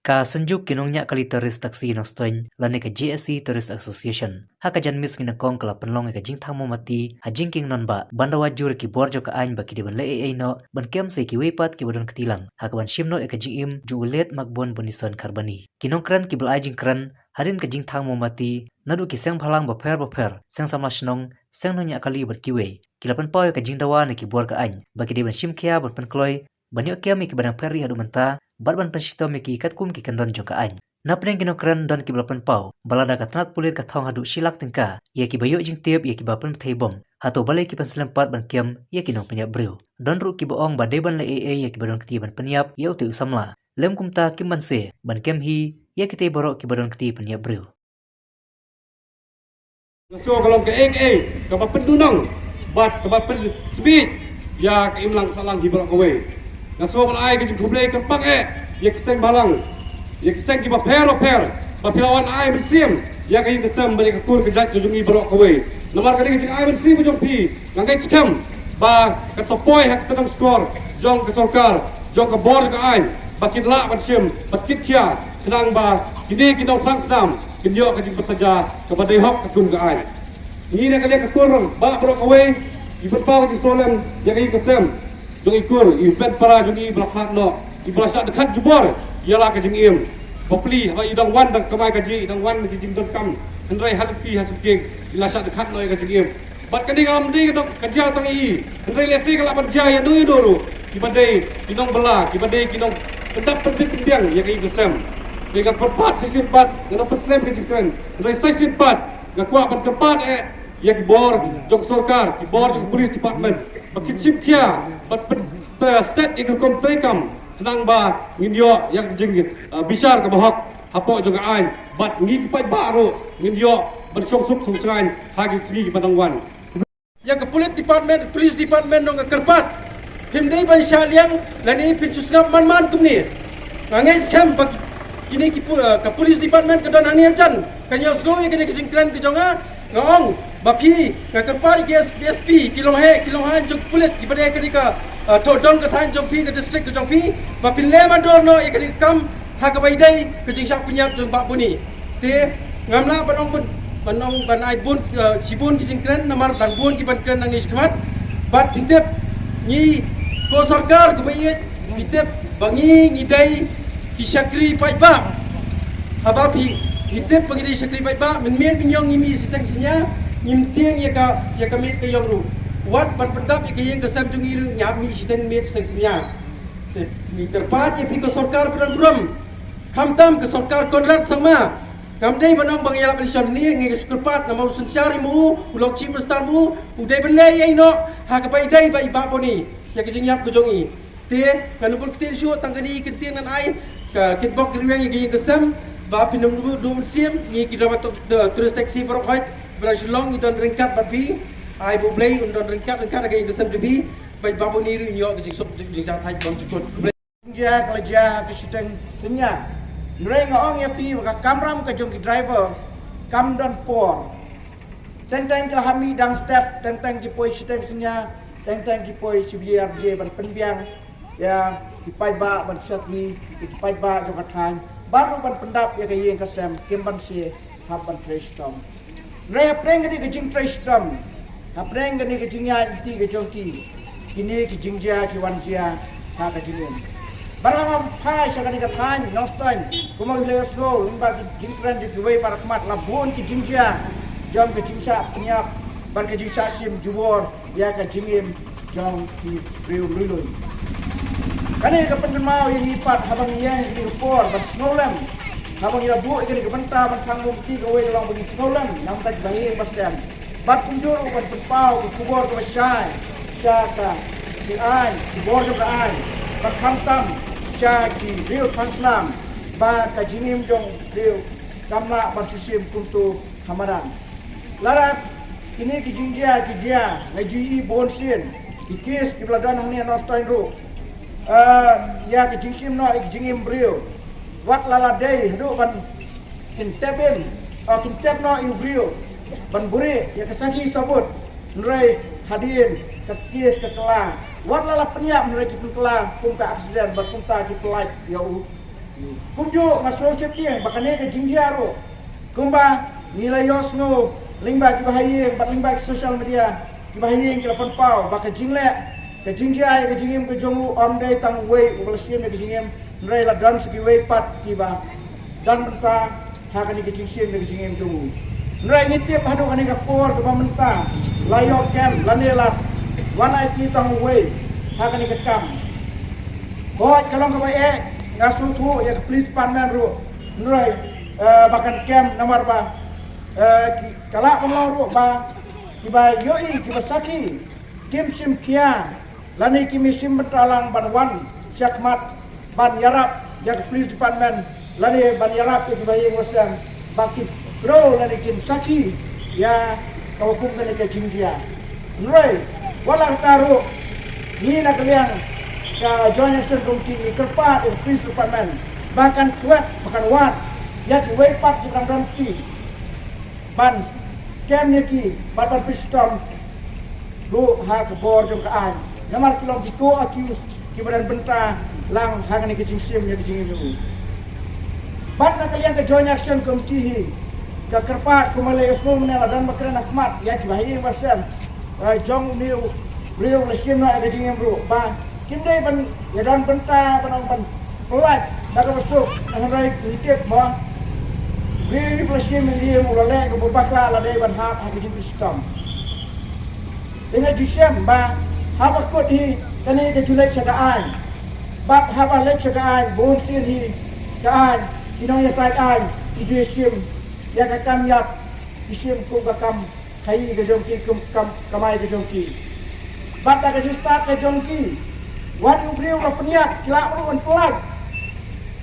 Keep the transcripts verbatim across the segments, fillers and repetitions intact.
Ka Synjuk ki Nongñiah Kali Tourist Taxi Nongstoiñ lane ka J S C Tourist Association, ha ka janmiet sngi Nyngkong ka la pynlong ïa ka jingthang mombati ha jingkieng nongbah ban dawa jur ïa ki bor jong ka aiñ ba ki dei ban leh ei ei noh ban kem sa ïa kiwei pat kiba don kti lang ha kaban shim noh ïa ka jingim jong u Late Makbun Bunison Kharbani. Ki nongkren kiba la ai jingkren hadien ka jingthang mombati naduh ki seng bhalang bapher bapher, seng samla shnong, seng nongñiah kali bad kiwei, ki la pynpaw ïa ka jingdawa na ki bor ka aiñ ba ki dei ban shim khia ban pynkloi ban ïoh kem ïa kiba dang pher ri haduh mynta bad ban pynshitom ïa ki katkum ki kyndon jong ka aiñ. Napdeng ki nongkren don kiba la pynpaw ba lada ka tnat pulit ka thong haduh shi lak tyngka ïa kiba ïoh jingtip ïa kiba pynbthei bom, hato balei ki pynslem pat ban kem ïa ki nongpynïap briew? Don ruh kiba ong ba dei ban leh ei ei ïa kiba don kti ban pynïap ïa utei u samla, lym kumta kim banse ban kem hi ïa kitei baroh kiba don kti pynïap briew. Nga sngew ka long kaei kaei kaba pynduhnong bad kaba pynsbit ïa ka imlang sahlang hi baroh kawei. Nga sngew ban ai ka jingkhublei kyrpang eh ïa ki seng bhalang, ïa ki seng kiba pher bapher ba phi la wan ai mynsiem ïa ka ïing ka sem bad ïa ka kur ka jait ka jong ngi baroh kawei. Namar kane ka jingai mynsiem ka jong phi nga ngeit skhem ba kan sa poi ha ka tnat skor jong ka sorkar, jong ka bor jong ka aiñ ba kin lah ban shim bad kit khia khnang ba kine ki nongthrang snam kin ïoh ka jingpynsaja kaba dei hok katkum ka aiñ. Ngi na ka liang ka kur bah baroh kawei ngi pynpaw ka jingsngewlem ïa ka ïing ka sem jong i kur, i hynmen para jong ngi ba la khlad noh, iba la shah dkhot jubor ïa la ka jingim. Bapli haba i dang wan dang kamai kajih, i dang wan ki jingdonkam, hynrei ha lynti ha syrkieng i la shah dkhot noh ïa ka jingim. Bad kane ka lam dei ka dok ka jia tang ïa i, hynrei lehse ka lah ban jia ïa no ïa no ruh kiba dei ki nongbylla, kiba dei ki nongpyndap pynbit pynbiang ïa ka ïing ka sem. Te nga kyrpad sa shisien pat, nga nang pynslem ka jingkren, hynrei sa shisien pat nga kwah ban kyrpad eh ïa ki bor jong sorkar, ki bor jong police department ba kin shim khia bad pyn, eh, stet ïa ka rukom treikam khnang ba ngin ïoh ïa ka jing, eh, bishar kaba hok hapoh jong ka aiñ, bad ngi ki paidbah ruh ngin ïoh ban shong suk shong shngaiñ ha ki sngi kiba dang wan. Ïa ka police department, police department nong ka kyrpad. Phim dei ban shah liang lane phin shu sngap man man kumne. Nga ngeit skhem ba kine ki pu-, eh, ka police department ka don hangne hajan kan ïohsngew ïa kane ka jingkren ka jong nga. Nga ong ba phi, nga kyrpad ïa ki S P, S P, ki longheh ki longhaiñ jong ka pulit kiba dei kane ka, eh, thoh dong ka thaiñ jong phi, ka district ka jong phi, ba phin leh mandor noh ïa kane ka kam ha kaba ïadei ka jingshah pynïap jong Bah Boni. Te ngam lah ban ong ban, ban ong ban ai bun, eh, shibun ki jingkren namar dang bun ki ban kren nangne shakhmat. Bad phi tip ngi ko sorkar kaba ïeit, phi tip ba ngi ngi dei ki shakri paidbah. Haba phi, phi tip ba ngi dei shakri paidbah, mynmiet mynñiong ngi mih shiteng shiñia, ngim tieng ïa ka, ïa ka miet ka ïong ruh. Wat ban pyndap ïa ka ïing ka sem jong ngi ruh ngi hap mih shiteng miet shiteng shiñia. Te ngi kyrpad ïa phi ko sorkar ba don burom, khamtam ka sorkar Conrad Sangma. Ngam dei ban ong ba ngi ïalap election ne, ngi kyrpad namar u synshar i ma u, u long chief minister ma u, u dei ban leh ei ei noh ha kaba ïadei bad i Bah Boni ïa ka jingïap ka jong i. Te ngan ym bun ktien shuh, tang kane ka ktien ngan ai, ka kitbok ki rwiang ïa ka ïing ka sem, ba phin ym duh mynsiem, ngi ki drama tok, the tourist taxi baroh hoi ba na Shillong ngi don ryngkat bad phi. Ai ba U Blei un don ryngkat ryngkat ha ka ïing ka sem jong phi, ba i Bah Boni ruh un ïoh ka jingsuk jing, jingjia thait bymjukut. Jia ka la jia ha ka shiteng synñia. Hynrei nga ong ïa phi ba ka kamram ka jong ki driver kam don por. Teng teng ki la hap mih dang step, teng teng ki poi shiteng synñia, teng teng ki poi shi baje ar baje ban pynbiang ïa ki paidbah, ban shakri ïa ki paidbah jong ka thaiñ, bad ruh ban pyndap ïa ka ïing ka sem, kim banse hap ban trei shitom. Hynrei hapdeng kane ka jingtrei shitom, hapdeng kane ka jingïaid lynti ka jong ki, kine ki jingjia ki wan jia ha ka jingim. Bad haba phai sha kane ka thaiñ Nongstoiñ, kumba ngi la ïohsngew lyngba ki jingkren jong kiwei para khmat, la bun ki jingjia jong ka jingshah pynïap bad ka jingshah shim jubor ïa ka jingim jong ki briew lui lui. Kane ka pynkynmaw ïa ngi pat haba ngi ïeng ïa kane ka por ban sngewlem, haba ngi la buh ïa kane ka bynta ban thang mombati, kawei ka long ba ngi sngewlem namar ka jingïeng ba stem. Bad kumjuh ruh ban pynpaw ka khubor kaba shai sha ka, ki aiñ, ki bor jong ka aiñ, bad khamtam sha ki briew thrang snam ba ka jingim jong briew kam lah ban shu shim kumto ha madan. Lada kine ki jingjia ki jia, nga ju ïohi bun sien ki kes kiba la don hangne ha Nongstoiñ ruh, eh, ïa ka jingshim noh ïa ka jingim briew. Wat la la dei haduh ban kin tep im, eh, kin tep noh ïa u briew ban buhrieh ïa ka sakhi sabut. Hynrei hadien ka kes ka kylla, wat la la pynïap hynrei ki pynkylla kum ka aksiden bad kumta ki pyllait ïa u Kumjuh nga sngewsih tieng ba kane ka jingjia ruh kumba ngi la ïohsngew lyngba kiba ha ïing bad lyngba ki social media, kiba ha ïing ki la pynpaw ba ka jingleh, ka jingjia ïa ka jingim ka jong u ym dei tang uwei uba la shim ïa ka jingim, hynrei la don sa kiwei pat kiba don bynta ha kane ka jingshim ïa ka jingim jong u. Hynrei ngi tip haduh kane ka por kaba mynta la ïoh kem lane la wan aiti tang uwei ha kane ka kam. Hooid, ka long kaba eh, nga sngewthuh ïa ka police department ruh, hynrei eh, ba kan kem namar ba eh, ki, ka lah ban long ruh ba kiba ïohi, kiba sakhi kim shim khia lane kim shim bynta lang ban wan shakhmat ban ïarap ïa ka police department lane ban ïarap ïa kiba ïeng ba sem ba ki briew lane kin sakhi ïa kaba kum kane ka jingjia. Hynrei wat la kata ruh, ngi na ka liang ka Joint Action Committee ngi kyrpad ïa ka police department ba kan kwet, ba kan wad ïa kiwei pat ki dang don ti ban kem ïa ki bad ban pynshitom ruh ha ka bor jong ka aiñ. Namar ki long ki co-accused kiba don bynta lang ha kane ka jingshim ïa ka jingim jong u. Bad na ka liang ka Joint Action Committee hi ka kyrpad kumba la ïohsngew mynne, la don ba kren ha khmat ïa kiba ha ïing ba sem eh, jong une u briew la shim noh ïa ka jingim ruh ba kim dei ban ïa don bynta ban ong ban pyllait da kaba suk, hynrei ngi tip ba u briew ba la shim ïa ka jingim u la leh kaba bakla, la dei ban hap ha ka jingpynshitom. Te nga ju shem ba haba kut hi kane ka ju leit sha ka aiñ, bad haba leit sha ka aiñ bun sien hi ka aiñ, ki nongïasaid aiñ ki ju shim ïa ka kam ïap, ki shim kum ka kam khaïi ka jong ki, kum kam kamai ka jong ki. Bad da ka jingstad ka jong ki, wat u briew la pynïap ki lah ruh ban pyllait.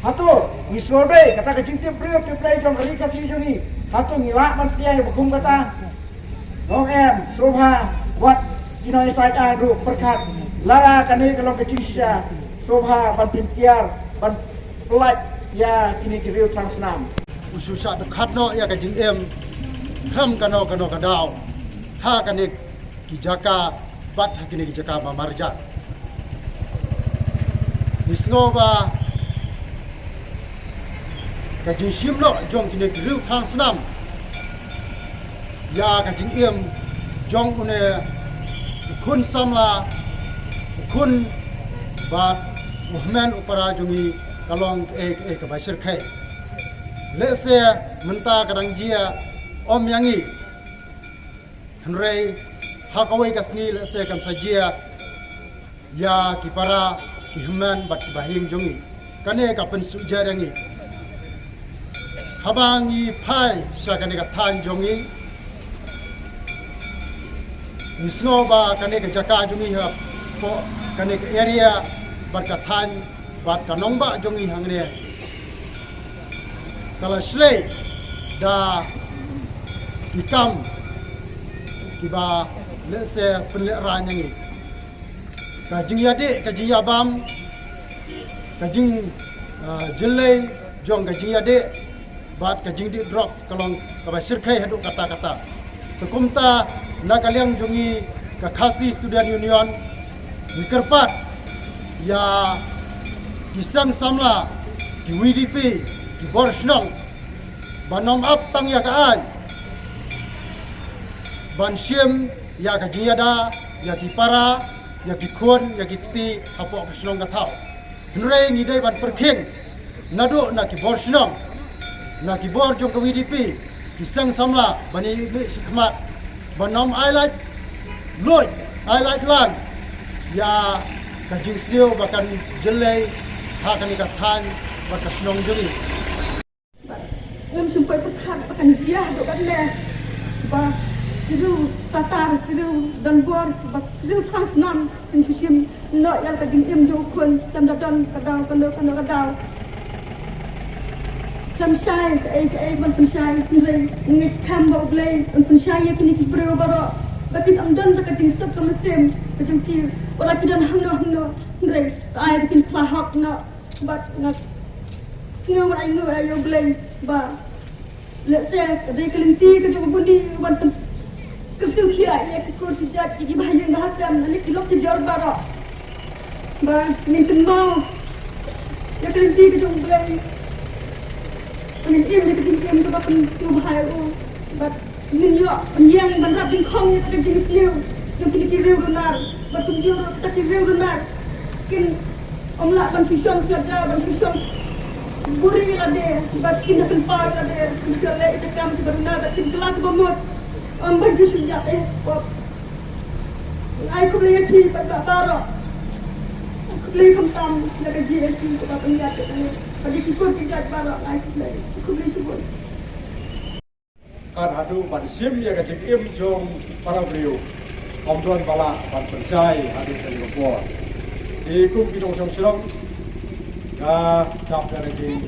Hato ngi sngewbha kata ka jingtip briew tip Blei jong ka ri Khasi jong ngi, hato ngi lah ban pynïap ba kum kata? Ong em, sngewbha wat ki nongïasaid aiñ ruh pyrkhat, lada kane ka long ka jingshisha, sngewbha ban pynkiar, ban pyllait ïa kine ki riew thrang snam. U shu shah dkhot noh ïa ka jingim khlem kano kano ka daw ha kane ki jaka bad ha kine ki jaka ba marjan. Ngi sngew ba ka jingshim noh jong kine ki riew thrang snam ïa ka jingim jong une u khun samla, u khun bad u hynmen u para jong ngi ka long kaei kaei kaba shyrkhei. Lehse mynta ka dang jia ym ïa ngi, hynrei ha kawei ka sngi lehse kan sa jia ïa ki para, ki hynmen bad ki bahaïing jong ngi. Kane ka pynsuhjer ïa ngi. Haba ngi phai sha kane ka thaiñ jong ngi, ngi sngew ba kane ka jaka jong ngi hapoh kane ka area bad ka thaiñ bad ka nongbah jong ngi hangne ka la shlei da ki kam kiba lehse pynlehraiñ ïa ngi. Ka jingïadih, ka jingïabam, ka jing, ah, jyllei jong ka jingïadih bad ka jingdih drok ka long kaba shyrkhei haduh katta katta. Te kumta na ka liang jong ngi ka Khasi Student Union ngi kyrpad ïa ki seng samla, ki V D P, ki bor shnong ban ym ap tang ïa ka aiñ ban shim ïa ka jingïada ïa ki para, ïa ki khun, ïa ki kti hapoh ka shnong ka thaw. Hynrei ngi dei ban pyrkhing naduh na ki bor shnong, na ki bor jong ka V D P, ki seng samla ban ïa mih shakhmat ban ym ai laitluid, ai laitlang ïa ka jingsniew ba kan jyllei ha kane ka thaiñ bad ka shnong jong ngi. Ngam shym poi pyrkhat ba kan jia haduh katne, ba ki riew satar, ki riew donbor, ba ki riew thrang snam kin shu shim noh ïa ka jingim jong u khun, lada don ka daw, ka daw, ka daw, ka daw. Pynshai kaei kaei ban pynshai, hynrei ngi ngeit skhem ba U Blei un pynshai ïa kine ki briew baroh ba kin ym don ka jingsuk ka mynsiem ka jong ki. Wat la ki don hangno hangno, hynrei ka ai ba kin phla hok noh. Bad nga sngew, ai nguh ïa U Blei ba lehse ka dei ka lynti ka jong u bun, ban pynkyrsiew thiah ïa ki kur ki jait, ïa ki bahaïing bahasem, ïa ki lok ki jor baroh. Ba ngin kynmaw ïa Ka lynti ka jong U Blei. Ngin im ïa ka jingim kaba pynsngewbha ïa u. Bad ngin ïoh pynïeng ban rap dyngkhong ïa ka jingsniew jong kine ki riew runar. Bad kumjuh ruh kita ki riew runar kin ym lah ban pynshong sngewbha, ban pynshong buhrieh ïa lade. Bad kin da pynpaw ïa lade. Kin da leh ïa ka kam kaba runar bad kin kylla kaba mut. Ym ban pynshong ïa eh. Ai khublei ïa phi baroh. Khublei khamtam ïa ka G N P kaba pynïaid ïa kane. Bad ïa ki kur ki jait baroh, ai khublei. Khublei shibun. Kat haduh ban shim ïa ka jingim jong para briew, ym don ba lah ban pynshai haduh kane ka por. Te kum ki nongshong shnong, nga dap ïa ka jing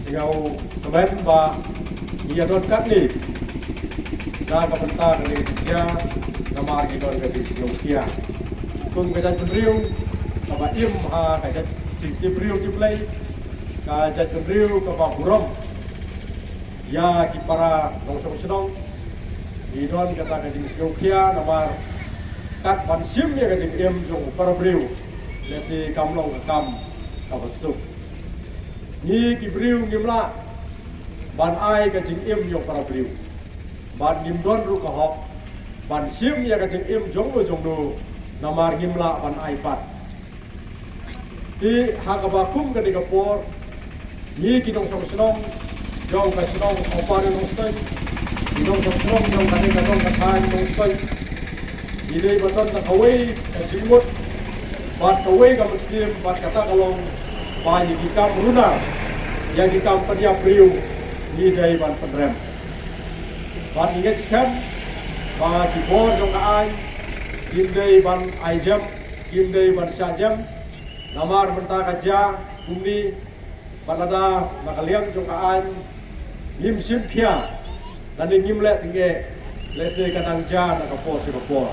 sngewkmen ba ngi ïa don katne na ka bynta kane ka jingkhia, namar ngi don ka jingsngewkhia. Kum ka jaitbynriew kaba im ha ka jait jingtip briew tip Blei, ka jaitbynriew kaba burom ïa ki para nongshong shnong, ngi don kata ka jingsngewkhia namar kat ban shim ïa ka jingim jong u para briew, lehse kam long ka kam kaba suk. Ngi ki briew ngim lah ban ai ka jingim ïa u para briew. Bad ngim don ruh ka hok ban shim ïa ka jingim jong u jong u namar ngim lah ban ai pat. Te ha kaba kum kane ka por, ngi ki nongshong shnong jong ka shnong Upper Nongstoiñ, ki nongshong shnong jong kane ka dong ka thaiñ Nongstoiñ, ngi dei ban don da kawei ka jingmut bad kawei ka mynsiem, bad kata ka long ba ïa ki kam runar, ïa ki kam pynïap briew ngi dei ban pynrem. Bad ngi ngeit skhem ba ki bor jong ka aiñ kim dei ban ai jem, kim dei ban shah jem. Namar mynta ka jia kumne, bad lada na ka liang jong ka aiñ ngim shim khia lane ngim leh tyngeh, lehse ka nang jia na ka por sha ka por.